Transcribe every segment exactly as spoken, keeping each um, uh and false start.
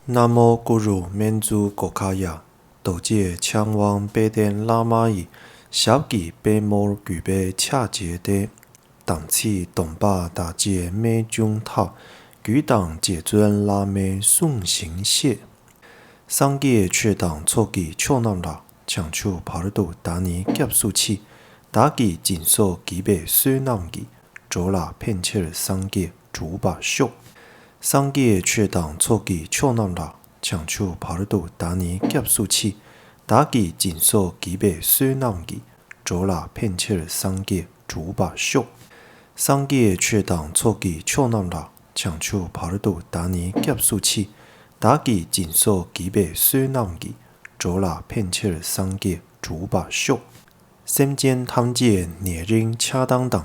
ན་མོ་གུ་རུ་སྨན་ཟུར་གྷོ་ཥཱ་ཡ། རྡོ་རྗེ་འཆང་དབང་དཔལ་ལྡན་བླ་མ་ཡི། ཞབས་ཀྱི་པད་མོར་གུས་པས་ཕྱག་བྱས་ཏེ། དམ་ཚིག་སྡོམ་པ་བདག་བསྐྱེད་རྨད་བྱུང་ཐབས། རྒྱུད་དང་རྗེ་བཙུན་བླ་མའི་གསུང་བཞིན་བཤད། སངས་རྒྱས་ཆོས་དང་ཚོགས་ཀྱི་མཆོག་རྣམས་ལ། བྱང་ཆུབ་བར་དུ་བདག་ནི་སྐྱབས་སུ་མཆི། བདག་གིས་སྦྱིན་སོགས་བགྱིས་པའི་བསོད་ནམས་ཀྱིས། འགྲོ་ལ་ཕན་ཕྱིར་སངས་རྒྱས་འགྲུབ་པར་ཤོག། སངས་རྒྱས་ཆོས་དང་ཚོགས་ཀྱི་མཆོག་རྣམས་ལ། བྱང་ཆུབ་བར་དུ་བདག་ནི་སྐྱབས་སུ་མཆི། བདག་གིས་སྦྱིན་སོགས་བགྱིས་པའི་བསོད་ནམས་ཀྱིས། འགྲོ་ལ་ཕན་ཕྱིར་སངས་རྒྱས་འགྲུབ་པར་ཤོག། སངས་རྒྱས་ཆོས་དང་ཚོགས་ཀྱི་མཆོག་རྣམས་ལ། བྱང་ཆུབ་བར་དུ་བདག་ནི་སྐྱབས་སུ་མཆི། བདག་གིས་སྦྱིན་སོགས་བགྱིས་པའི་བསོད་ནམས་ཀྱིས། འགྲོ་ལ་ཕན་ཕྱིར་སངས་རྒྱས་འགྲུབ་པར་ཤོག། སེམས་ཅན་ཐམས་ཅད་ནད་རིམས་ཆགས་སྡང་དང་།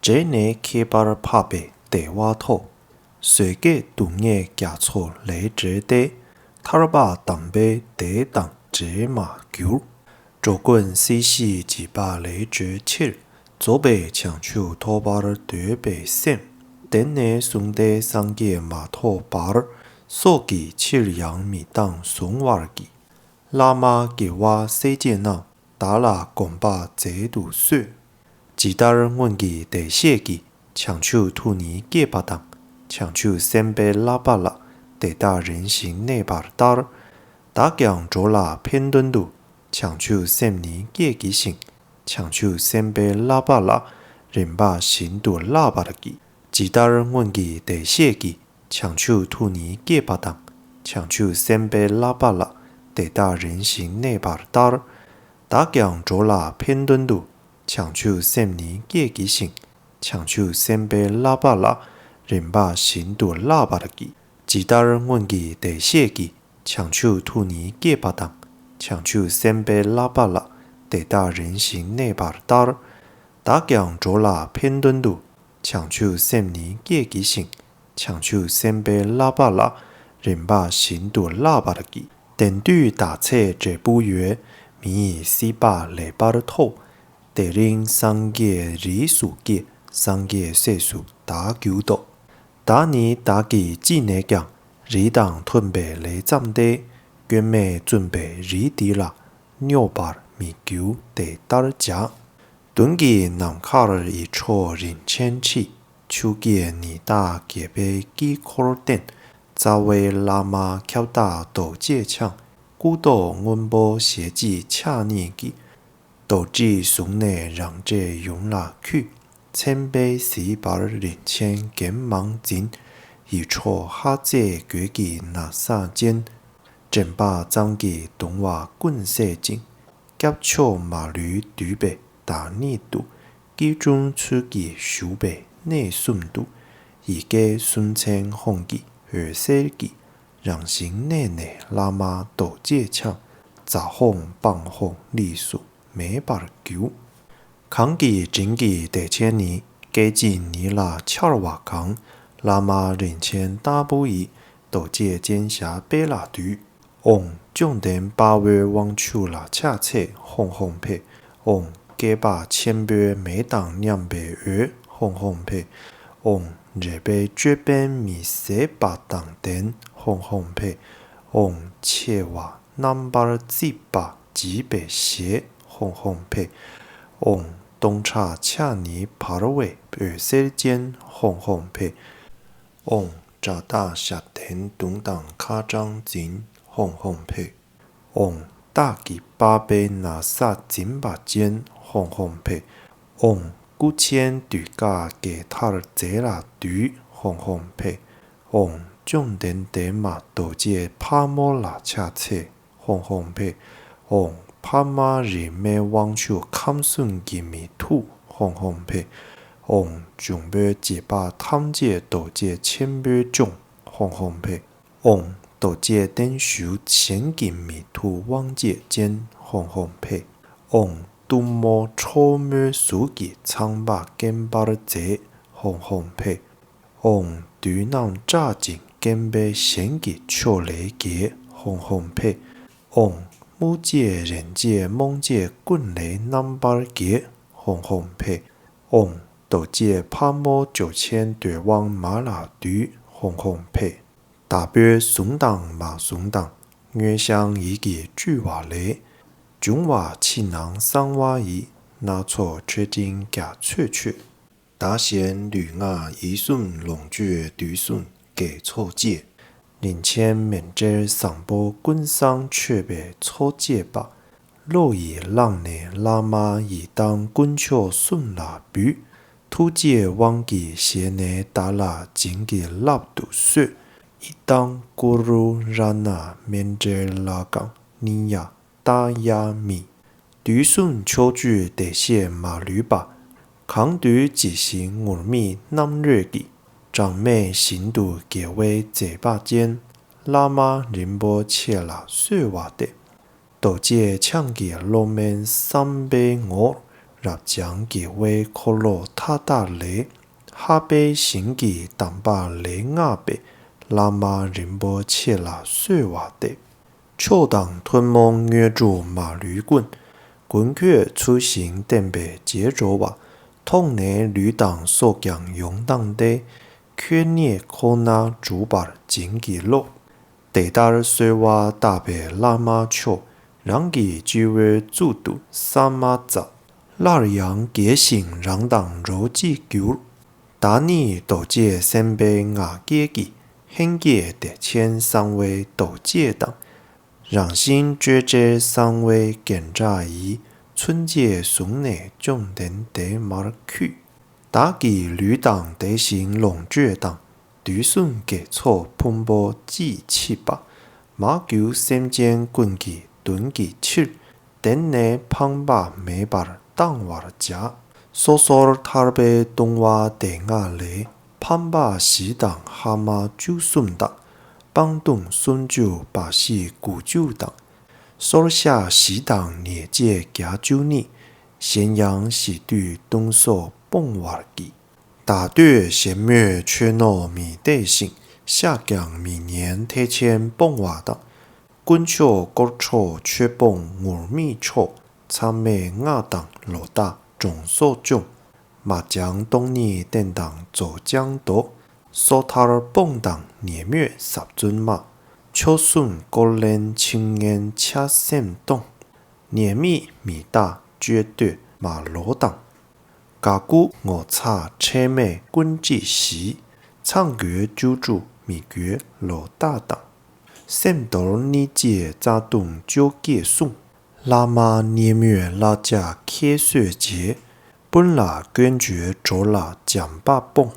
འདྲེས་ནས་ཁྱད་པར་འཕགས་པའི་བདེ་བ་ཐོབ། བཟོད་དཀས་སྡུག་བསྔལ་རྒྱ་མཚོ་ལས་བསྒྲལ་ཏེ། ཐར་པ་དམ་པའི་བདེ་དང་འབྲལ་མ་གྱུར། འགྲོ་ཀུན་སྲིད་ཞིའི་འཇིགས་པ་ལས་སྒྲོལ་ཕྱིར། རྫོགས་པའི་བྱང་ཆུབ་ཐོབ་པར་འདོད་པའི་སེམས། བདེན་ནས་བཟུང་སྟེ་སངས་རྒྱས་མ་ཐོབ་བར། སྲོག་གི་ཕྱིར་ཡང་མི་གཏང་གཟུང་བར་བགྱི། བླ་མ་དགེ་བ་སྲས་བཅས་རྣམས། བདག་ལ་དགོངས་པ་མཛད་དུ་གསོལ། ཇི་ལྟར་སྔོན་གྱི་བདེ་གཤེགས་ཀྱིས། བྱང་ཆུབ་ཐུགས་ནི་བསྐྱེད་པ་དང་། བྱང་ཆུབ་སེམས་དཔའི་བསླབ་པ་ལ། དེ་དག་རིམ་བཞིན་གནས་པ་ལྟར། བདག་ཀྱང་འགྲོ་ལ་ཕན་དོན་དུ། བྱང་ཆུབ་སེམས་ནི་བསྐྱེད་བགྱི་ཞིང་། བྱང་ཆུབ་སེམས་དཔའི་བསླབ་པ་ལ། རིམ་པ་བཞིན་དུ་བསླབ་པར་བགྱི། ཇི་ལྟར་སྔོན་གྱི་བདེ་གཤེགས་ཀྱིས། བྱང་ཆུབ་ཐུགས་ནི་བསྐྱེད་པ་དང་། བྱང་ཆུབ་སེམས་དཔའི་བསླབ་པ་ལ། དེ་དག་རིམ་བཞིན་གནས་པ་ལྟར། བདག་ཀྱང་འགྲོ་ལ་ཕན་དོན་དུ། བྱང་ཆུབ་སེམས་ནི་བསྐྱེད་བགྱི་ཞིང་། བྱང་ཆུབ་སེམས་དཔའི་བསླབ་པ་ལ། རིམ་པ་བཞིན་དུ་བསླབ་པར་བགྱི། ཇི་ལྟར་སྔོན་གྱི་བདེ་གཤེགས་ཀྱིས། བྱང་ཆུབ་ཐུགས་ནི་བསྐྱེད་པ་དང་། བྱང་ཆུབ་སེམས་དཔའི་བསླབ་པ་ལ། དེ་དག་རིམ་བཞིན་གནས་པ་ལྟར། བདག་ཀྱང་འགྲོ་ལ་ཕན་དོན་དུ། བྱང་ཆུབ་སེམས་ནི་བསྐྱེད་བགྱི་ཞིང་། བྱང་ཆུབ་སེམས་དཔའི་བསླབ་པ་ལ། རིམ་པ་བཞིན་དུ་བསླབ་པར་བགྱི། དེང་དུས་བདག་ཚེ་འབྲས་བུ་ཡོད། མི་ཡི་སྲིད་པ་ལེགས་པར་ཐོབ། དེ་རིང་སངས་རྒྱས་རིགས་སུ་སྐྱེས། སངས་རྒྱས་སྲས་སུ་བདག་གྱུར་ཏོ། བདག་ནི་བདག་གིས་ཅི་ནས་ཀྱང་། རིགས་དང་མཐུན་པའི་ལས་བརྩམས་ཏེ། སྐྱོན་མེད་བཙུན་པའི་རིགས་འདི་ལ། སྙོབ་པར་མི་འགྱུར་དེ་ལྟར་བྱ། མདུན་གྱི་ནམ་མཁར་ཡིད་འཕྲོག་རིན་ཆེན་ཁྲི། ཆུ་སྐྱེས་ནི་བདག་དགྱེས་པའི་དཀྱིལ་འཁོར་བསྟན། རྩ་བའི་བླ་མ་ཁྱབ་བདག་རྡོ་རྗེ་འཆང་། སྐུ་མདོག་སྔོན་པོ་ཞལ་གཅིག་ཕྱག་གཉིས་ཀྱིས། རྡོ་གྲིབ་བཟུང་ནས་རང་འདྲས་ཡུམ་ལ་འཁྱུད། མཚན་དཔེའི་གཟི་འབར་རིན་ཆེན་རྒྱན་མང་འཛིན། ཡིད་འཕྲོག་ལྷ་རྫས་གོས་ཀྱི་ན་བཟའ་ཅན། དྲན་པ་གཙང་གིས་གདུང་བ་ཀུན་ཟད་ཅིང་། སྐྱབས་མཆོག་མ་ལུས་འདུས་པའི་བདག་ཉིད་དུ། སྐྱིལ་ཀྲུང་ཚུལ་གྱིས་བཞུགས་པའི་གནས་གསུམ་དུ། ཡི་གེ་གསུམ་ཚན་ཧཱུྃ་གི་འོད་ཟེར་གྱིས། རང་བཞིན་གནས་ནས་བླ་མ་རྡོ་རྗེ་འཆང་། ཛཿཧཱུྃ་པཾ་ཧཱུྃ་གཉིས་སུ་མེད་པར་གྱུར། གང་གི་དྲིན་གྱིས་བདེ་ཆེན་ནི། སྐད་ཅིག་ཉིད་ལ་འཆར་བ་གང་། བླ་མ་རིན་ཆེན་ལྟ་བུ་ཡི། རྡོ་རྗེ་སྤྱན་ཞལ་དཔལ་ལ་འདུད། ཨོཾ་བཅོམ་ལྡན་དཔའ་བོའི་དབང་ཕྱུག་ལ་ཕྱག་འཚལ་ཧཱུྃ་ཧཱུྃ་ཕཊ། ཨོཾ་བསྐལ་པ་ཆེན་པོའི་མེ་དང་མཉམ་པའི་འོད་ཧཱུྃ་ཧཱུྃ་ཕཊ། ཨོཾ་འབྲེལ་པའི་ཅོད་པན་མི་ཟད་པ་དང་ལྡན་ཧཱུྃ་ཧཱུྃ་ཕཊ། ཨོཾ་མཆེ་བ་རྣམ་པར་གཙིགས་པ་བརྗིད་པའི་ཞལ་ཧཱུྃ་ཧཱུྃ་ཕཊ། ཨོཾ་སྟོང་ཕྲག་ཕྱག་ནི་འབར་བའི་འོད་ཟེར་ཅན་ཧཱུྃ་ཧཱུྃ་ཕཊ། ཨོཾ་དགྲ་སྟ་ཞབས་བརྟན་མདུང་དང་ཁ་སྦྲང་འཛིན་ཧཱུྃ་ཧཱུྃ་ཕཊ། ཨོཾ་སྟག་གི་པགས་པའི་ན་བཟའ་འཛིན་པ་ཅན་ཧཱུྃ་ཧཱུྃ་ཕཊ། ཨོཾ་སྐུ་ཆེན་དུད་ཁ་གས་ཐར་རྫས་ལ་འདུད་ཧཱུྃ་ཧཱུྃ་ཕཊ། ཨོཾ་བཅོམ་ལྡན་འདས་མ་རྡོ་རྗེ་ཕག་མོ་ལ་ཕྱག་འཚལ་ཧཱུྃ་ཧཱུྃ་ཕཊ། ཨོཾ་འཕགས་མ་རིགས་མའི་དབང་ཕྱུག་ཁམས་གསུམ་གྱི་མི་ཐུབ་ཧཱུྃ་ཧཱུྃ་ཕཊ། ཨོཾ་འབྱུང་པོའི་བྱེད་པ་ཐམས་ཅད་རྡོ་རྗེ་ཆེན་པོས་སྐྱོང་ཧཱུྃ་ཧཱུྃ་ཕཊ། ཨོཾ་རྡོ་རྗེ་བརྟན་བཞུགས་གཞན་གྱི་མི་ཐུབ་དབང་བྱེད་ཅན་ཧཱུྃ་ཧཱུྃ་ཕཊ། ཨོཾ་གཏུམ་མོ་ཁྲོ་མོའི་གཟུགས་ཀྱིས་ཚངས་པ་སྐེམ་པར་མཛད་ཧཱུྃ་ཧཱུྃ་ཕཊ། ཨོཾ་བདུད་རྣམས་སྐྲག་ཅིང་སྐེམ་པས་གཞན་གྱི་ཕྱོགས་ལས་རྒྱལ་ཧཱུྃ་ཧཱུྃ་ཕཊ། ཨོཾ་དམུ་རྗེ་རེངས་བྱེད་རྨོངས་བྱེད་ཀུན་ལས་རྣམ་པར་རྒྱལ་ཧཱུྃ་ཧཱུྃ་ཕཊ། ཨོཾ་རྡོ་རྗེ་ཕག་མོ་འཇོ་ཆེན་འདོད་དབང་མ་ལ་འདུད་ཧཱུྃ་ཧཱུྃ་ཕཊ། བདག་པོས་བཟུང་དང་མ་བཟུང་དང་། མངོན་ཤང་ཡིད་ཀྱིས་བཅུག་པ་ལས། འབྱུང་བ་ཕྱི་ནང་གསང་བ་ཡི། སྣ་ཚོགས་མཆོད་སྤྲིན་རྒྱ་མཚོས་མཆོད། བདག་གཞན་ལུས་ངག་ཡིད་གསུམ་ལོངས་སྤྱོད་དུས་གསུམ་དགེ་ཚོགས་བཅས། རིན་ཆེན་མཎྜལ་བཟང་པོ་ཀུན་བསང་མཆོད་པའི་ཚོགས་བཅས་པ། བློ་ཡིས་བླངས་ནས་བླ་མ་ཡི་དམ་དཀོན་མཆོག་གསུམ་ལ་འབུལ། ཐུགས་རྗེའི་དབང་གིས་བཞེས་ནས་བདག་ལ་བྱིན་གྱིས་བརླབ་ཏུ་གསོལ། ཨི་ཏཾ་ཀུ་རུ་རཏྣ་མཎྜལ་ཀཾ་ནི་ཡ་ཏཱ་ཡ་མི། དུས་གསུམ་ཕྱོགས་བཅུའི་བདེ་གཤེགས་མ་ལུས་པ། གང་འདུལ་ཇི་བཞིན་ངུར་སྨྲིག་རྣམ་རོལ་གྱིས། གྲངས་མེད་ཞིང་དུ་དགེ་བའི་མཛད་པ་ཅན། བླ་མ་རིན་པོ་ཆེ་ལ་གསོལ་བ་འདེབས། རྡོ་རྗེ་འཆང་གི་སློབ་དཔོན་བསམ་འཕེལ་ངོར། རབ་འབྱམས་དགེ་བའི་འཁོར་ལོ་མཐའ་དག་ལས། ཧཱ་པའི་ཞིང་གི་དམ་པ་ལས་མངགས་པའི། བླ་མ་རིན་པོ་ཆེ་ལ་གསོལ་བ་འདེབས། མཆོག་དང་ཐུན་མོང་དངོས་གྲུབ་མ་ལུས་ཀུན། མགོན་ཁྱོད་ཚུལ་བཞིན་བསྟན་པའི་རྗེས་འགྲོ་བ། མཐོང་ནས་ལུས་དང་སྲོག་ཀྱང་ཡོངས་བཏང་སྟེ། ཁྱོད་ཉིད་ཁོ་ན་སྒྲུབ་པར་བྱིན་གྱིས་རློབས། དེ་ལྟར་གསོལ་བ་བཏབ་པའི་བླ་མ་མཆོག། རང་གི་སྤྱི་བོའི་གཙུག་ཏུ་ས་མ་ཛཿ། སླར་ཡང་དགྱེས་ཤིང་རང་དང་འགྲོགས་གཅིག་གྱུར། བདག་ནི་རྡོ་རྗེ་སེམས་དཔའི་ངག་སྐྱེས་ཀྱི། ལྷན་སྐྱེས་བདེ་ཆེན་གསང་བའི་རྡོ་རྗེ་དང་། རང་བཞིན་སྤྲོས་བྲལ་གསང་བའི་རྒྱན་ཕྲ་ཡི། མཚོན་བྱེད་བཟུང་ནས་བཅོམ་ལྡན་འདས་མར་འཁྱུད། བདག་གི་ལུས་དང་དེ་བཞིན་ལོངས་སྤྱོད་དང་། དུས་གསུམ་དགེ་ཚོགས་ཕུང་པོ་ཅི་མཆིས་པ། མར་གྱུར་སེམས་ཅན་ཀུན་གྱི་དོན་གྱི་ཕྱིར། གདན་ནས་འཕངས་པ་མེད་པར་གཏང་བར་བྱ། སོ་སོར་ཐར་པའི་ལྟུང་བ་སྡེ་ལྔ་ལས། ཕམ་པ་བཞི་དང་ཧ་མ་བཅུ་གསུམ་དང་། སྤང་ལྟུང་སུམ་ཅུ་པ་བཞི་དགུ་བཅུ་དང་། སོར་བཤགས་བཞི་དང་ཉེས་བྱས་བརྒྱད་ཅུ་གཉིས། གཞན་ཡང་ཞི་དུལ་ལྟུང་སོགས་སྤོང་བར་བགྱི། བདག་འདོད་གཞན་སྨོད་ཆོས་ནོར་མི་གཏད་ཅིང་། བཤགས་ཀྱང་མི་ཉན་ཐེག་ཆེན་སྤོང་བ་དང་། དཀོན་མཆོག་དཀོར་འཕྲོག་ཆོས་སྤོང་ངུར་སྨྲིག་འཕྲོག། མཚམས་མེད་སྔགས་དང་ལོག་ལྟ་གྲོང་སོགས་བཅོམ། མ་བྱང་སྟོང་ཉིད་བསྟན་དང་རྫོགས་བྱང་ལྡོག། སོ་ཐར་སྤོང་དང་ཉེས་སྨོད་ཟབ་བཙུན་མ། མཆོག་གསུམ་དཀོར་ལེན་ཕྱིར་ངན་ཆགས་སེམས་གཏོང་། ཉེས་དམིགས་མི་རྟག་སྤྱོད་འདོད་མ་ལོག་དང་། དགའ་མགུ་ངོ་ཚ་ཁྲེལ་མེད་ཀུན་བྱེད་ཞི། ཚངས་དགོས་བཅུ་དྲུག་མི་དགོས་ལོག་ལྟ་དང་། སེམས་དོར་གཉིས་བྱེད་རྩ་ལྟུང་བཅོ་བརྒྱད་བསྲུང་། བླ་མ་གཉིས་སྨོད་བསླབ་བྱ་ཁྱད་གསོད་བྱེད། སྤུན་ལ་སྐྱོན་བརྗོད་གྲོགས་ལ་བྱམས་པ་སྤོང་།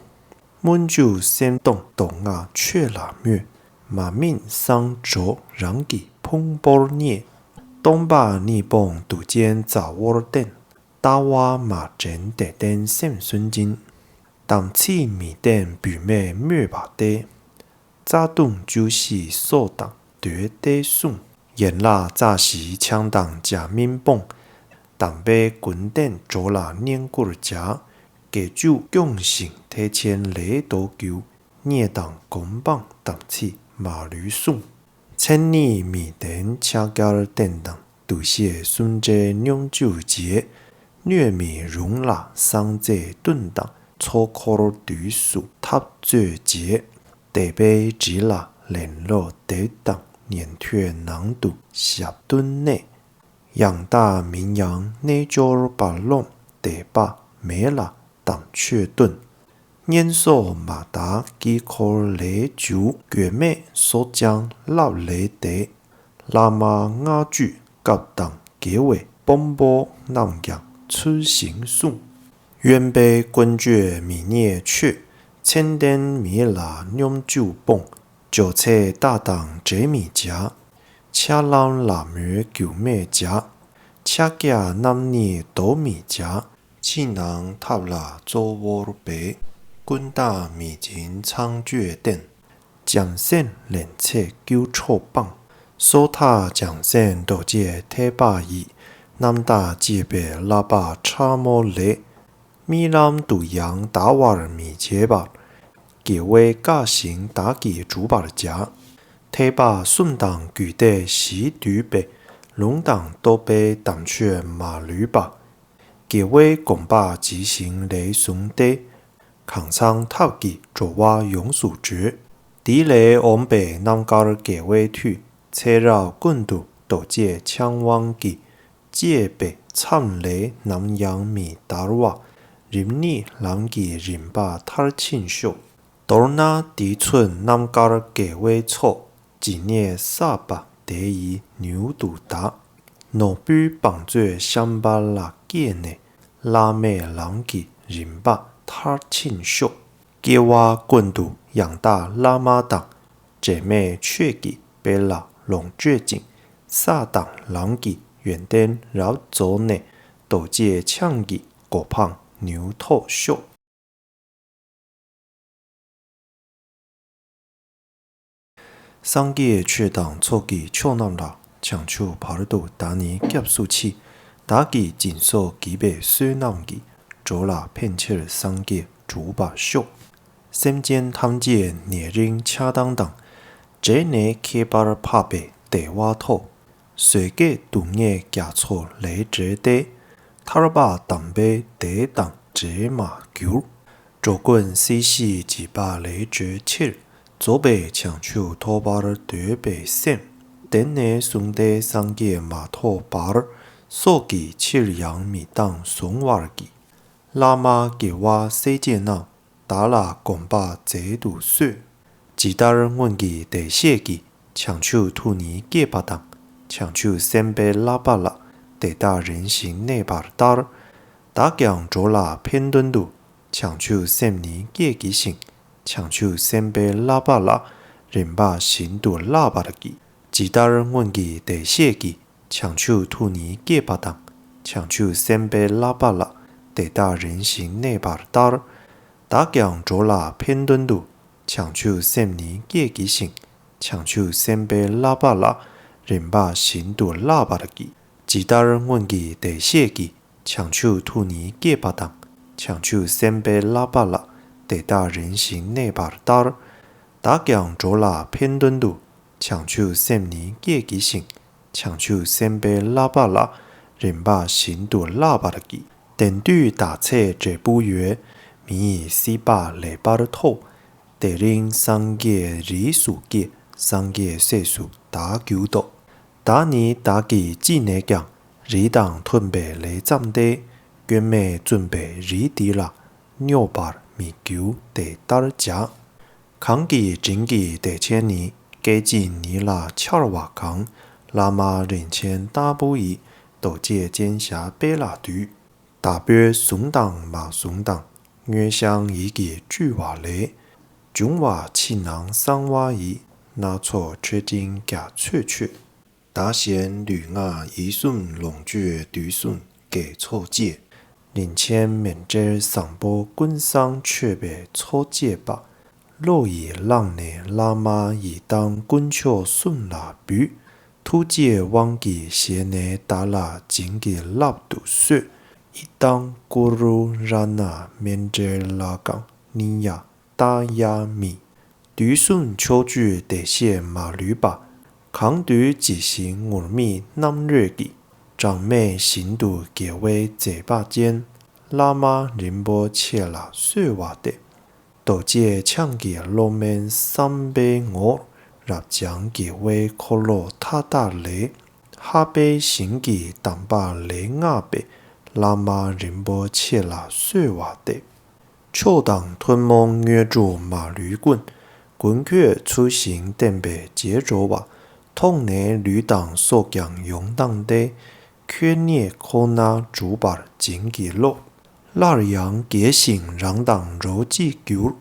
སྨོན་འཇུག་སེམས་གཏོང་མདོ་སྔགས་ཆོས་ལ་སྨོད། མ་སྨིན་བསང་འགྲོ་རང་གི་ཕུང་པོར་བརྙས། སྟོང་པ་ཉིད་སྤོང་གདུལ་བྱའི་མཛའ་བོར་བསྟེན། ལྟ་བ་མ་དྲན་དད་ལྡན་སེམས་སུན་འབྱིན། དམ་ཚིག་མི་བརྟན་བུད་མེད་སྨོད་པ་སྟེ། རྩ་ལྟུང་བཅུ་བཞི་སྲོག་དང་བསྡོས་ཏེ་བསྲུང་། ཡན་ལག་རྩ་བཞི་ཆང་དང་ཇ་མིན་སྤོང་། དམ་པའི་དགོན་སྡེ་གྲོགས་ལ་བསྙེན་བཀུར་བྱ། དགེ་བཅུ་སྐྱོང་ཞིང་ཐེག་ཆེན་ལས་ལྡོག་རྒྱུ། བརྙས་དང་སྒོམ་སྤང་དམ་ཚིག་མ་ལུས་བསྲུང་། མཚན་ཉིད་མི་ལྡན་ཕྱག་རྒྱར་བསྟེན་དང་། འདུ་ཤེས་སུམ་བྲལ་སྙོམས་འཇུག་བྱེད། སྣོད་མི་རུང་ལ་བསང་རྫས་བཏོན་དང་། ཚོགས་འཁོར་དུས་སུ་འཐབ་རྩོད་བྱེད། དད་པས་དྲིས་ལ་ལན་ལོག་འདེབས་དང་། ཉན་ཐོས་ནང་དུ་ཞབས་བརྟན་གནས། ཡང་དག་མིན་ཡང་རྣལ་འབྱོར་པ། རློམ་དད་པ་མེད་ལ་དམ་ཆོས་སྟོན། བསྙེན་སོགས་མ་དག་དཀྱིལ་འཁོར་ལས་འཇུག། དགོས་མེད་སྲོག་ཀྱང་བསླབ་ལས་འདས། བླ་མ་སྔགས་བརྗོད་སྐབས་དང་འགལ་བའི། དཔོན་པོ་རྣམས་ཀྱང་ཚུལ་བཞིན་བསྲུང་། གཡོན་པས་ཀུན་སྤྱོད་མི་བརྙས་ཆོས། མཚན་ལྡན་མི་ལ་སྙོམས་འཇུག་སྤོང་། སྦྱོར་ཚེ་རྟགས་དང་འབྲལ་མི་བྱ། ཕྱག་ལམ་ལ་མོས་འགྱུར་མེད་བྱ། ཕྱག་རྒྱ་རྣམ་གཉིས་དོར་མི་བྱ། ཕྱི་ནང་ཐབས་ལ་གཙོ་བོར་འབད། ཀུན་བརྟགས་མི་འཛིན་ཚངས་སྤྱོད་བསྟེན། བྱམས་སེམས་ལེན་ཚད་སྐྱུག་བྲོ་སྤང་། སོ་ཐར་བྱང་སེམས་རྡོ་རྗེ་ཐེག་པ་ཡི། རྣམ་དག་བསྐྱེད་པའི་བསླབ་པ་ཕྲ་མོ་ལས། རྨི་ལམ་དུ་ཡང་འདའ་བར་མི་བྱེད་པར། དགེ་བས་བཀག་ཅིང་བདག་གིས་བསྒྲུབ་པར་བྱ། ཐེག་པ་གསུམ་དང་རྒྱུད་སྡེ་བཞིས་བསྡུས་པའི། ལུང་དང་རྟོགས་པའི་དམ་ཆོས་མ་ལུས་པ། དགེ་བའི་གོམས་པ་ཇི་བཞིན་ལེགས་བཟུང་སྟེ། གང་ཚང་ཐབས་ཀྱིས་འགྲོ་བ་ཡོངས་སུ་སྒྲོལ། དེ་ལས་འོངས་པའི་རྣམ་དཀར་དགེ་བའི་མཐུས་ཚེ་རབས་ཀུན་ཏུ་རྡོ་རྗེ་འཆང་དབང་གིས་བཅས་པའི་མཚམས་ལས་ནམ་ཡང་མི་འདར་བར་རིམ་གཉིས་ལམ་གྱི་རིམ་པ་མཐར་ཕྱིན་ཤོག། མདོར་ན་འདིས་མཚོན་རྣམ་དཀར་དགེ་བའི་ཚོགས་ཇི་སྙེད་བསགས་པ་དེ་ཡི་མྱུར་དུ་དག། ནོར་བུའི་བང་མཛོད་ཤམ་བྷ་ལ་སྐྱེས་ནས་བླ་མེད་ལམ་གྱི་རིམ་པ་མཐར་ཕྱིན་ཤོག། སྐྱེ་བ་ཀུན་ཏུ་ཡང་དག་བླ་མ་དང་། འབྲལ་མེད་ཆོས་ཀྱི་དཔལ་ལ་ལོངས་སྤྱོད་ཅིང་། ས་དང་ལམ་གྱི་ཡོན་ཏན་རབ་རྫོགས་ནས། རྡོ་རྗེ་འཆང་གི་གོ་འཕང་མྱུར་ཐོབ་ཤོག། སངས་རྒྱས་ཆོས་དང་ཚོགས་ཀྱི་མཆོག་རྣམས་ལ། བྱང་ཆུབ་བར་དུ་བདག་ནི་སྐྱབས་སུ་མཆི། བདག་གིས་སྦྱིན་སོགས་བགྱིས་པའི་བསོད་ནམས་ཀྱིས། འགྲོ་ལ་ཕན་ཕྱིར་སངས་རྒྱས་འགྲུབ་པར་ཤོག། སེམས་ཅན་ཐམས་ཅད་ནད་རིམས་ཆགས་སྡང་དང་། འདྲེས་ནས་ཁྱད་པར་འཕགས་པའི་བདེ་བ་ཐོབ། བཟོད་དཀས་སྡུག་བསྔལ་རྒྱ་མཚོ་ལས་བསྒྲལ་ཏེ། ཐར་པ་དམ་པའི་བདེ་དང་འབྲལ་མ་གྱུར། འགྲོ་ཀུན་སྲིད་ཞིའི་འཇིགས་པ་ལས་སྒྲོལ་ཕྱིར། རྫོགས་པའི་བྱང་ཆུབ་ཐོབ་པར་འདོད་པའི་སེམས། དེང་ནས་བཟུང་སྟེ་སངས་རྒྱས་མ་ཐོབ་བར། སྲོག་གི་ཕྱིར་ཡང་མི་བཏང་གཟུང་བར་བགྱི། བླ་མ་དགེ་བ་སྲས་བཅས་རྣམས། བདག་ལ་གོམས་པ་མཛད་དུ་གསོལ། ཇི་ལྟར་སྔོན་གྱི་བདེ་གཤེགས་ཀྱིས། བྱང་ཆུབ་ཐུགས་ནི་བསྐྱེད་པ་དང་། བྱང་ཆུབ་སེམས་དཔའི་བསླབ་པ་ལ། དེ་དག་རིམ་བཞིན་གནས་པ་ལྟར། བདག་ཀྱང་འགྲོ་ལ་ཕན་དོན་དུ། བྱང་ཆུབ་སེམས་ནི་བསྐྱེད་བགྱི་ཞིང་། བྱང་ཆུབ་སེམས་དཔའི་བསླབ་པ་ལ། རིམ་པ་བཞིན་དུ་བསླབ་པར་བགྱི། ཇི་ལྟར་སྔོན་གྱི་བདེ་གཤེགས་ཀྱིས། བྱང་ཆུབ་ཐུགས་ནི་བསྐྱེད་པ་དང་། བྱང་ཆུབ་སེམས་དཔའི་བསླབ་པ་ལ། དེ་དག་རིམ་བཞིན་གནས་པ་ལྟར། བདག་ཀྱང་འགྲོ་ལ་ཕན་དོན་དུ། བྱང་ཆུབ་སེམས་ནི་བསྐྱེད་བགྱི་ཞིང་། བྱང་ཆུབ་སེམས་དཔའི་བསླབ་པ་ལ། རིམ་པ་བཞིན་དུ་བསླབ་པར་བགྱི། ཇི་ལྟར་སྔོན་གྱི་བདེ་གཤེགས་ཀྱིས། བྱང་ཆུབ་ཐུགས་ནི་བསྐྱེད་པ་དང་། བྱང་ཆུབ་སེམས་དཔའི་བསླབ་པ་ལ། དེ་དག་རིམ་བཞིན་གནས་པ་ལྟར། བདག་ཀྱང་འགྲོ་ལ་ཕན་དོན་དུ། བྱང་ཆུབ་སེམས་ནི་བསྐྱེད་བགྱི་ཞིང་། བྱང་ཆུབ་སེམས་དཔའི་བསླབ་པ་ལ། རིམ་པ་བཞིན་དུ་བསླབ་པར་བགྱི། དེང་དུས་བདག་ཚེ་འབྲས་བུ་ཡོད། མི་ཡི་སྲིད་པ་ལེགས་པར་ཐོབ། དེ་རིང་སངས་རྒྱས་རིགས་སུ་སྐྱེས། སངས་རྒྱས་སྲས་སུ་བདག་གྱུར་ཏོ། བདག་ནི་བདག་གིས་ཅི་ནས་ཀྱང་། རིགས་དང་མཐུན་པའི་ལས་བརྩམས་ཏེ། སྐྱོན་མེད་བཙུན་པའི་རིགས་འདི་ལ། སྙོབ་པར་མི་འགྱུར་དེ་ལྟར་བྱ། གང་གི་དྲིན་གྱིས་བདེ་ཆེན་ནི། སྐད་ཅིག་ཉིད་ལ་འཆར་བ་གང་། བླ་མ་རིན་ཆེན་ལྟ་བུ་ཡི། རྡོ་རྗེ་ཅན་ཞབས་པད་ལ་འདུད། བདག་པོས་བཟུང་དང་མ་བཟུང་དང་། མངོན་ཤང་ཡིད་ཀྱིས་སྤྲུལ་བ་ལས། འབྱུང་བ་ཕྱི་ནང་གསང་བ་ཡི། སྣ་ཚོགས་མཆོད་སྤྲིན་རྒྱ་མཚོས་མཆོད། བདག་གཞན་ལུས་ངག་ཡིད་གསུམ་ལོངས་སྤྱོད་དུས་གསུམ་དགེ་ཚོགས་བཅས། རིན་ཆེན་མཎྜལ་བཟང་པོ་ཀུན་བཟང་མཆོད་པའི་ཚོགས་བཅས་པ། བློ་ཡིས་བླངས་ནས་བླ་མ་ཡི་དམ་དཀོན་མཆོག་གསུམ་ལ་འབུལ། ཐུགས་རྗེའི་དབང་གིས་བཞེས་ནས་བདག་ལ་བྱིན་གྱིས་བརླབ་ཏུ་གསོལ། ཨི་ཏཾ་ཀུ་རུ་རཏྣ་མཎྜལ་ཀཾ་ནི་ཡ་ཏཱ་ཡ་མི། དུས་གསུམ་ཕྱོགས་བཅུའི་བདེ་གཤེགས་མ་ལུས་པ། གང་འདུལ་ཇི་བཞིན་ངུར་སྨྲིག་རྣམ་རོལ་གྱིས། གྲངས་མེད་ཞིང་དུ་དགེ་བའི་མཛད་པ་ཅན། བླ་མ་རིན་པོ་ཆེ་ལ་གསོལ་བ་འདེབས། རྡོ་རྗེ་འཆང་གི་བློ་དམན་བསམ་པའི་ངོར། རབ་འབྱམས་དགེ་བའི་འཁོར་ལོ་མཐའ་དག་ལས། ལྷག་པའི་ཞིང་གི་དམ་པ་ལས་བསྔགས་པའི། བླ་མ་རིན་པོ་ཆེ་ལ་གསོལ་བ་འདེབས། མཆོག་དང་ཐུན་མོང་དངོས་གྲུབ་མ་ལུས་ཀུན། ཀུན་ཁྱོད་ཚུལ་བཞིན་བསྟེན་པས་རྗེས་འགྲོ་བ། མཐོང་ནས་ལུས་དང་སྲོག་ཀྱང་ཡོངས་བཏང་སྟེ། ཁྱོད་ཉིད་ཁོ་ན་སྒྲུབ་པར་བྱིན་གྱིས་རློབས། སླར་ཡང་རྒྱས་ཤིང་རང་དང་འགྲོགས་གཅིག་གྱུར།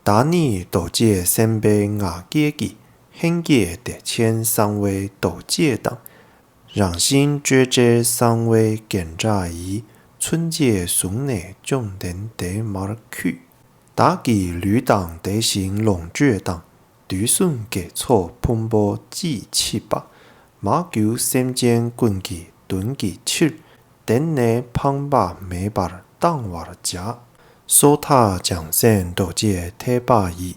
བདག་ནི་རྡོ་རྗེ་སེམས་དཔའི་ངག་སྐྱེས་ཀྱི། ལྷན་སྐྱེས་བདེ་ཆེན་གསང་བའི་རྡོ་རྗེ་དང་། རང་བཞིན་སྤྲོས་བྲལ་གསང་བའི་རྒྱན་ཕྲ་ཡི། མཚོན་བྱེད་བཟུང་ནས་བཅོམ་ལྡན་འདས་མར་འཁྱུད། བདག་གི་ལུས་དང་དེ་བཞིན་ལོངས་སྤྱོད་དང་། དུས་གསུམ་དགེ་ཚོགས་ཕུང་པོ་ཅིས་མཆིས་པ། མར་གྱུར་སེམས་ཅན་ཀུན་གྱི་དོན་གྱི་ཕྱིར། གདན་ནས་འཕངས་པ་མེད་པར་གཏང་བར་བྱ། སོ་ཐར་བྱང་སེམས་རྡོ་རྗེ་ཐེག་པ་ཡི།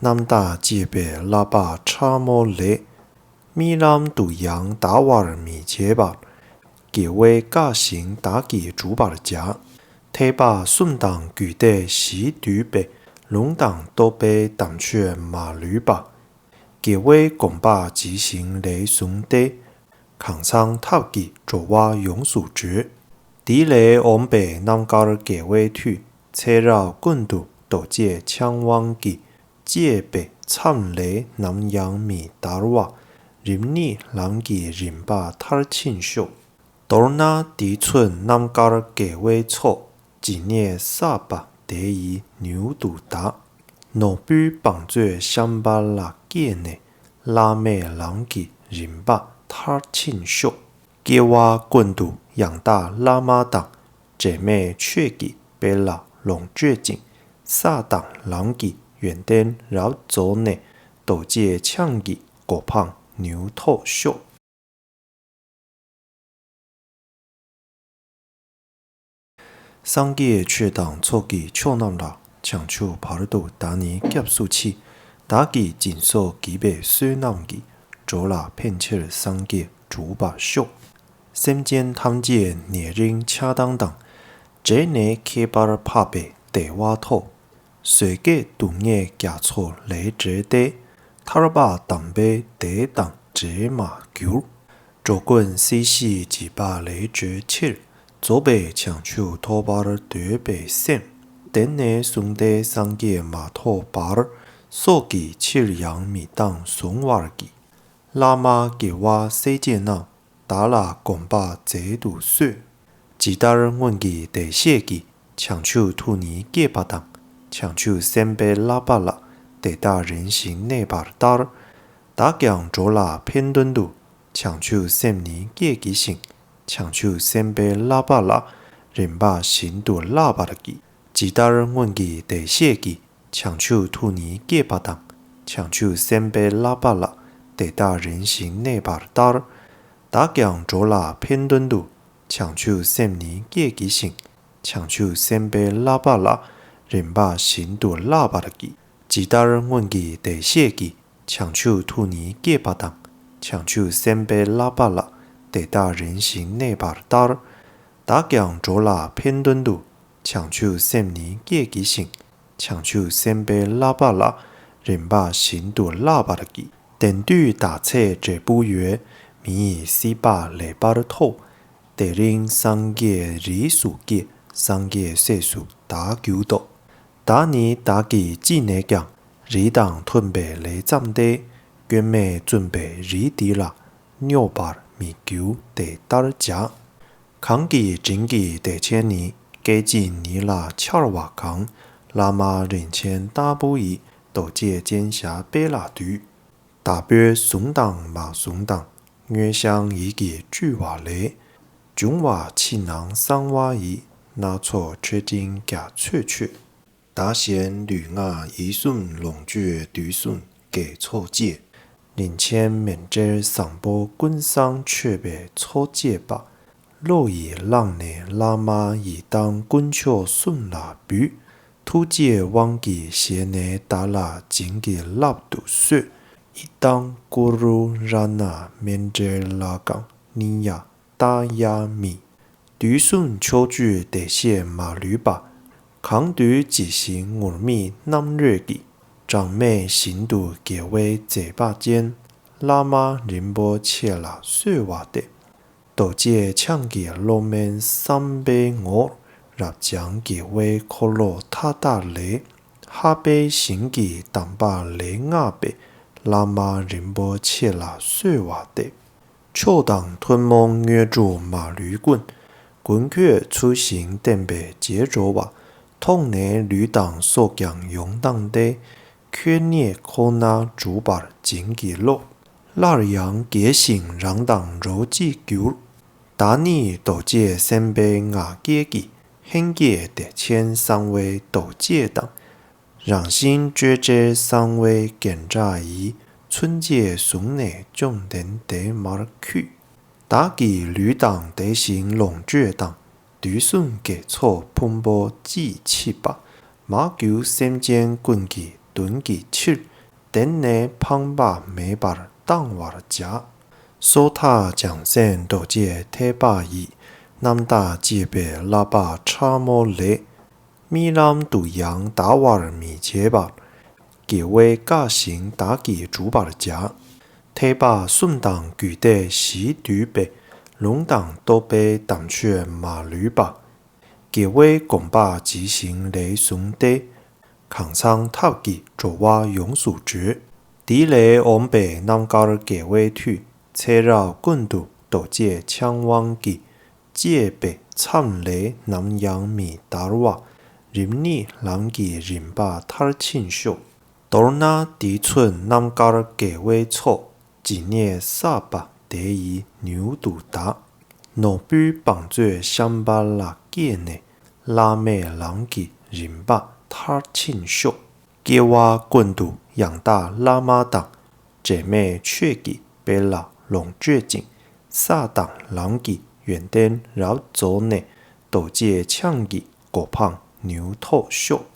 རྣམ་དག་བཅས་པའི་བསླབ་པ་ཕྲ་མོ་ལས། རྨི་ལམ་དུ་ཡང་འདའ་བར་མི་བྱེད་པར། དགེ་བས་བཀའ་བཞིན་བདག་གིས་བསྒྲུབ་པར་བྱ། ཐེག་པ་གསུམ་དང་རྒྱུད་སྡེ་བཞིས་བསྡུས་པའི། ལུང་དང་རྟོགས་པའི་དམ་ཆོས་མ་ལུས་པ། དགེ་བའི་གོམས་པ་ཇི་བཞིན་ལས་བཟུང་སྟེ། གང་ཚང་ཐབས་ཀྱིས་འགྲོ་བ་ཡོངས་སུ་སྒྲོལ། འདི་ལས་འོངས་པའི་རྣམ་དཀར་དགེ་བའི་མཐུས། ཚེ་རབས་ཀུན་ཏུ་རྡོ་རྗེ་འཆང་དབང་གིས། བཅས་པའི་མཚམས་ལས་ནམ་ཡང་མི་འདའ་བར། རིམ་གཉིས་ལམ་གྱི་རིམ་པ་མཐར་ཕྱིན་ཤོག། མདོར་ན་འདི་མཚོན་རྣམ་དཀར་དགེ་བའི་ཚོགས། ཇི་སྙེད་བསགས་པ་དེ་ཡིས་མྱུར་དུ་འདའ། ནོར་བུའི་བང་མཛོད་ཤམ་བྷ་ལ་སྐྱེས་ནས། བླ་མེད་ལམ་གྱི་རིམ་པ་མཐར་ཕྱིན་ཤོག། སྐྱེ་བ་ཀུན་ཏུ་ཡང་དག་བླ་མ་དང་། འབྲལ་མེད་ཆོས་ཀྱི་དཔལ་ལ་ལོངས་སྤྱོད་ཅིང་། ས་དང་ལམ་གྱི་ཡོན་ཏན་རབ་རྫོགས་ནས། རྡོ་རྗེ་འཆང་གི་གོ་འཕང་མྱུར་ཐོབ་ཤོག། སངས་རྒྱས་ཆོས་དང་ཚོགས་ཀྱི་མཆོག་རྣམས་ལ། བྱང་ཆུབ་བར་དུ་བདག་ནི་སྐྱབས་སུ་མཆི། བདག་གིས་སྦྱིན་སོགས་བགྱིས་པའི་བསོད་ནམས་ཀྱིས། འགྲོ་ལ་ཕན་ཕྱིར་སངས་རྒྱས་འགྲུབ་པར་ཤོག། སེམས་ཅན་ཐམས་ཅད་ནད་རིམས་ཆགས་སྡང་དང་། འདྲེས་ནས་ཁྱད་པར་འཕགས་པའི་བདེ་བ་ཐོབ། བཟོད་དཀའི་སྡུག་བསྔལ་རྒྱ་མཚོ་ལས་བསྒྲལ་ཏེ། ཐར་པ་དམ་པའི་བདེ་དང་འབྲལ་མ་གྱུར། འགྲོ་ཀུན་སྲིད་ཞིའི་འཇིགས་པ་ལས་སྒྲོལ་ཕྱིར། རྫོགས་པའི་བྱང་ཆུབ་ཐོབ་པར་འདོད་པའི་སེམས། དེང་ནས་བཟུང་སྟེ་སངས་རྒྱས་མ་ཐོབ་བར། སྲོག་གི་ཕྱིར་ཡང་མི་བཏང་གཟུང་བར་བགྱི། བླ་མ་དགེ་བ་སྲས་བཅས་རྣམས། བདག་ལ་གོམས་པ་མཛད་དུ་གསོལ། ཇི་ལྟར་སྔོན་གྱི་བདེ་གཤེགས་ཀྱིས། བྱང་ཆུབ་ཐུགས་ཉིད་བསྐྱེད་པ་དང་། བྱང་ཆུབ་སེམས་དཔའི་བསླབ་པ་ལ། དེ་དག་རིམ་བཞིན་གནས་པ་ལྟར། བདག་ཀྱང་འགྲོ་ལ་ཕན་དོན་དུ། བྱང་ཆུབ་སེམས་ནི་བསྐྱེད་བགྱི་ཞིང་། བྱང་ཆུབ་སེམས་དཔའི་བསླབ་པ་ལ། རིམ་པ་བཞིན་དུ་བསླབ་པར་བགྱི། ཇི་ལྟར་སྔོན་གྱི་བདེ་གཤེགས་ཀྱིས། བྱང་ཆུབ་ཐུགས་ཉིད་བསྐྱེད་པ་དང་། བྱང་ཆུབ་སེམས་དཔའི་བསླབ་པ་ལ། དེ་དག་རིམ་བཞིན་གནས་པ་ལྟར། བདག་ཀྱང་འགྲོ་ལ་ཕན་དོན་དུ། བྱང་ཆུབ་སེམས་ནི་བསྐྱེད་བགྱི་ཞིང་། བྱང་ཆུབ་སེམས་དཔའི་བསླབ་པ་ལ། རིམ་པ་བཞིན་དུ་བསླབ་པར་བགྱི། ཇི་ལྟར་སྔོན་གྱི་བདེ་གཤེགས་ཀྱིས། བྱང་ཆུབ་ཐུགས་ཉིད་བསྐྱེད་པ་དང་། བྱང་ཆུབ་སེམས་དཔའི་བསླབ་པ་ལ། དེ་དག་རིམ་བཞིན་གནས་པ་ལྟར། བདག་ཀྱང་འགྲོ་ལ་ཕན་དོན་དུ། བྱང་ཆུབ་སེམས་ནི་བསྐྱེད་བགྱི་ཞིང་། བྱང་ཆུབ་སེམས་དཔའི་བསླབ་པ་ལ། རིམ་པ་བཞིན་དུ་བསླབ་པར་བགྱི། དེང་དུས་བདག་ཚེ་འབྲས་བུ་ཡོད། མི་ཡི་སྲིད་པ་ལེགས་པར་ཐོབ། དེ་རིང་སངས་རྒྱས་རིས་སུ་སྐྱེས། སངས་རྒྱས་སྲས་སུ་བདག་གྱུར་ཏོ། བདག་ནི་བདག་གིས་ཅི་ནས་ཀྱང་། རིགས་དང་མཐུན་པའི་ལས་བརྩམས་ཏེ། སྐྱོན་མེད་བཙུན་པའི་རིགས་འདི་ལ། སྙོབ་པར་མི་འགྱུར་དེ་ལྟར་བྱ། གང་གི་དྲིན་གྱིས་བདེ་ཆེན་ནི། སྐད་ཅིག་ཉིད་ལ་འཆར་བ་གང་། བླ་མ་རིན་ཆེན་ལྟ་བུ་ཡི། རྡོ་རྗེ་ཅན་ཞབས་པད་ལ་འདུད། བདག་པོས་བཟུང་དང་མ་བཟུང་དང་། མངོན་ཤང་ཡིད་ཀྱིས་སྤྲུལ་བ་ལས། འབྱུང་བ་ཕྱི་ནང་གསང་བ་ཡི། སྣ་ཚོགས་མཆོད་སྤྲིན་རྒྱ་མཚོས་མཆོད། བདག་གཞན་ལུས་ངག་ཡིད་གསུམ་ལོངས་སྤྱོད་དུས་གསུམ་དགེ་ཚོགས་བཅས། རིན་ཆེན་མཎྜལ་བཟང་པོ་ཀུན་བཟང་མཆོད་པའི་ཚོགས་བཅས་པ། བློ་ཡིས་བླངས་ནས་བླ་མ་ཡི་དམ་དཀོན་མཆོག་གསུམ་ལ་འབུལ། ཐུགས་རྗེའི་དབང་གིས་བཞེས་ནས་བདག་ལ་བྱིན་གྱིས་བརླབ་ཏུ་གསོལ། ཨི་དཾ་ཀུ་རུ་རཏྣ་མཎྜལ་ཀཾ་ནི་ཡ་ཏཱ་ཡ་མི། དུས་གསུམ་ཕྱོགས་བཅུའི་བདེ་གཤེགས་མ་ལུས་པ། གང་འདུལ་ཇི་བཞིན་ངུར་སྨྲིག་རྣམ་རོལ་གྱིས། གྲངས་མེད་བཞིན་དུ་དགེ་བའི་མཛད་པ་ཅན། བླ་མ་རིན་པོ་ཆེ་ལ་གསོལ་བ་འདེབས། རྡོ་རྗེ་འཆང་གི་བློ་དམན་བསམ་པའི་ངོར། རབ་འབྱམས་དགེ་བའི་འཁོར་ལོ་མཐའ་དག་ལས། ལྷག་པའི་ཞིང་གི་དམ་པ་ལས་བསྔགས་པའི། བླ་མ་རིན་པོ་ཆེ་ལ་གསོལ་བ་འདེབས། མཆོག་དང་ཐུན་མོང་དངོས་གྲུབ་མ་ལུས་ཀུན། ཀུན་ཁྱོད་ཚུལ་བཞིན་བསྟེན་པས་རྗེས་འགྲོ་བ། མཐོང་ནས་ལུས་དང་སྲོག་ཀྱང་ཡོངས་བཏང་སྟེ། ཁྱོད་ཉིད་ཁོ་ནར་གྲུབ་པར་བྱིན་གྱིས་རློབས། སླར་ཡང་རྒྱས་ཤིང་རང་དང་འགྲོགས་གཅིག་གྱུར། བདག་ནི་རྡོ་རྗེ་སེམས་དཔའི་ངག་སྐྱེས་ཀྱི། ལྷན་སྐྱེས་བདེ་ཆེན་གསང་བའི་རྡོ་རྗེ་དང་། རང་བཞིན་སྤྲོས་བྲལ་གསང་བའི་རྒྱན་ཕྲ་ཡི། མཚོན་བྱེད་བཟུང་ནས་བཅོམ་ལྡན་འདས་མར་འཁྱུད། བདག་གི་ལུས་དང་དེ་བཞིན་ལོངས་སྤྱོད་དང་། དུས་གསུམ་དགེ་ཚོགས་ཕུང་པོ་ཅིས་མཆིས་པ། མར་གྱུར་སེམས་ཅན་ཀུན་གྱི་དོན་གྱི་ཕྱིར། གདན་ནས་འཕངས་པ་མེད་པར་གཏང་བར་བྱ། སོ་ཐར་བྱང་སེམས་རྡོ་རྗེ་ཐེག་པ་ཡི། རྣམ་དག་ཅེས་པའི་བསླབ་པ་ཕྲ་མོ་ལས། རྨི་ལམ་དུ་ཡང་འདའ་བར་མི་བྱེད་པར། དགེ་བས་བཀའ་བཞིན་བདག་གིས་བསྒྲུབ་པར་བྱ། ཐེག་པ་གསུམ་དང་རྒྱུད་སྡེ་བཞིས་བསྡུས་པའི། ལུང་དང་རྟོགས་པའི་དམ་ཆོས་མ་ལུས་པ། དགེ་བའི་གོམས་པ་ཇི་བཞིན་ལེགས་བཟུང་སྟེ། གང་ཚང་ཐབས་ཀྱིས་འགྲོ་བ་ཡོངས་སུ་སྒྲོལ། འདི་ལས་འོངས་པའི་རྣམ་དཀར་དགེ་བའི་མཐུས། ཚེ་རབས་ཀུན་ཏུ་རྡོ་རྗེ་འཆང་དབང་གིས། བཅས་པའི་མཚམས་ལས་ནམ་ཡང་མི་འདའ་བར། རིམ་གཉིས་ལམ་གྱི་རིམ་པ་མཐར་ཕྱིན་ཤོག། མདོར་ན་འདིས་མཚོན་རྣམ་དཀར་དགེ་བའི་ཚོགས། ཇི་སྙེད་བསགས་པ་དེ་ཡིས་མྱུར་དུ་འདའ། ནོར་བུའི་བང་མཛོད་ཤམ་བྷ་ལ་སྐྱེས་ནས། བླ་མེད་ལམ་གྱི་རིམ་པ་མཐར་ཕྱིན་ཤོག། སྐྱེ་བ་ཀུན་ཏུ་ཡང་དག་བླ་མ་དང་། འབྲལ་མེད་ཆོས་ཀྱི་དཔལ་ལ་ལོངས་སྤྱོད་ཅིང་། ས་དང་ལམ་གྱི་ཡོན་ཏན་རབ་རྫོགས་ནས། རྡོ་རྗེ་འཆང་གི་གོ་འཕང་མྱུར་ཐོབ་ཤོག།